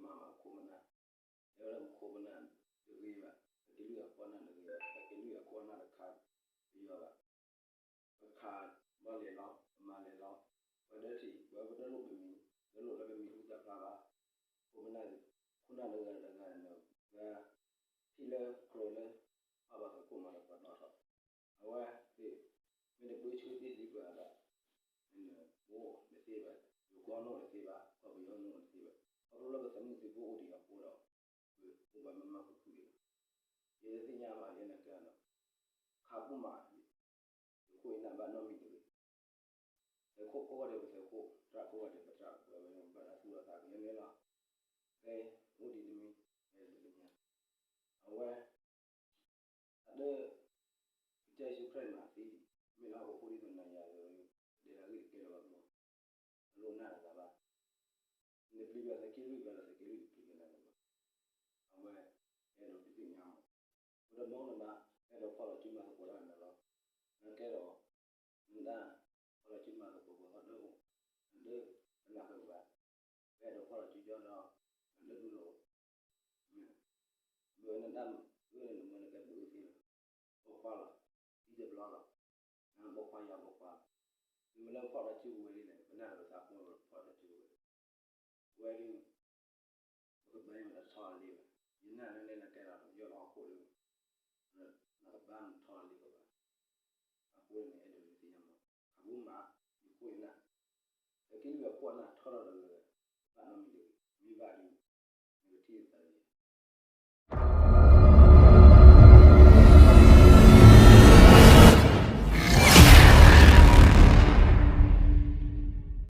မၤမၤခိၣ်ပနၢ်, တဲဝဲဒၣ်ခိၣ်ပနၢ်တဂ့ၤဘၣ်, ပက့ၤလွံၢ်အခိၣ်အနၢ်တဂ့ၤဘၣ်, ပက့ၤလွံၢ်အခိၣ်အနၢ်တခါပယီၤဘၣ်. ပခးဘီလဲၤလီၤ, ပမၤလဲၤလီၤ, ပဒၢထံၣ် ပဝဲပဒၢလိာ်ပမံၤ, ဒၢလိာ်လၢပမံၤဟူသၣ်ဖျါဘၣ်. ခိၣ်ပနၢ်, ခိၣ်နၢ်တဂၤတဂၤန့ၣ် ပ ထံၣ်လၢကြၢးလၢ အဘၣ်သးခိၣ်မၤလၢပှၤတီထီၣ်, အဝဲသ့ၣ် မ့ၢ်တပၢဆှၢသ့သံပှၤဘၣ်, အိၣ်တသ့ဘၣ်, ယိၤကီၢ်န့ၣ်အိၣ်တသ့ဘၣ်, ကီၢ်ပယီၤန့ၣ်အိၣ်တသ့ဘၣ်, ခီဖျိလၢပသးမုၢ်သံၣ်ဘိအိၣ်ဒံးအဃိဒီး ပအိၣ်ဘၣ်မ့ၢ်မ့ၢ်ခုၣ်ခုၣ်ဒံးလီၤ. ယတသ့ၣ်ညါဘၣ် ယဲန့ၣ်ကဲဒီး ခးပူၣ်မး ယခိၣ်ယနၢ်ဘၣ်နီတမံၤတဂ့ၤ. သုးခိၣ်ဖိဂီၢ်ဒီးပသုးခိၣ်, တြၢ်ဖိဂီၢ်ဒီးပတြၢ်, ပဝဲဘၣ်တၢ်သူၣ်လီၤသးကညီၤန့ၣ်လီၤ. ဖဲအိၣ်ဒံးတမံၤ ဖဲတသ့ၣ်ညါ, အဝဲ အဒၢး ကစၢ်ယ့ၣ်ၡူးခရံာ်မၤသံ, မ့ၢ်လၢဟီၣ်ခိၣ်ဖိဒ်သိးနၤယၤအသိး, ဒဲးလၢအဂ့ၢ်တကဲလၢၤဘၣ်မး, အလိၣ်နၢ်တဂၤဘၣ်. နပျံၤဘၣ်သုးက့လွံၢ်ဘျီဒီးသုးက့လွံၢ်တပျံၤကနၤလၢၤဘၣ်. အဝဲ အဲၣ်ဒိးဒုးသ့ၣ်ညါမး, ပတမီနဘၣ်, အဲၣ်ဒိးဖီၣ်လီၤစုမၤသကိးတၢ်နၤလီၤ. နကဲဒီး နဒၣ် ဖီၣ်လီၤစုမၤသကိးပှၤဂီၢ်ဒၢးအိၣ်, နဒၢး ပနၢ်ပၢၢ်ဘၣ်, ပအဲၣ်ဒိးဖီၣ်လီၤစုကၠီဒီး နဒၢးဒူၣ်လိာ် မ့ၢ် ဘၣ်နဒၣ် ဘၣ်နမၢနကဲဘုးသ့လီၤ, ပိာ်ခွါလီၤ, သံတဘျီလီၤ, နပိာ်ခွါယၤပိာ်ခွါလီၤ, နမ့ၢ်လၢဖီၣ်တၢ်စုကဝဲၤဒ်လဲၣ် ပနၢ်ပသးဖိဖီၣ်တၢ်စုကဝဲၤ, ဝဲဒၣ် ပကဘၣ်ယမၤတထီလံဘၣ်, ယနၢ်လၢနဲနကဲလီၤ ယလီၤဟီၣ်ခိၣ်လၢ နကဘၣ်မၤထီလံကဘၣ်. အဃိန့ၣ် အဲၣ်ဒိးဒုးသ့ၣ်ညါမး, ခးပူၣ်မး ယခိၣ်ယနၢ်, သုးက့လွံၢ်အခိၣ်အနၢ်ထီထီၣ်တဂၤဂၤ, ဘၣ်နီတမံၤတဂ့ၤ, မ့ၢ်ဘၣ်ဒုး နကထံၣ်သးလၢ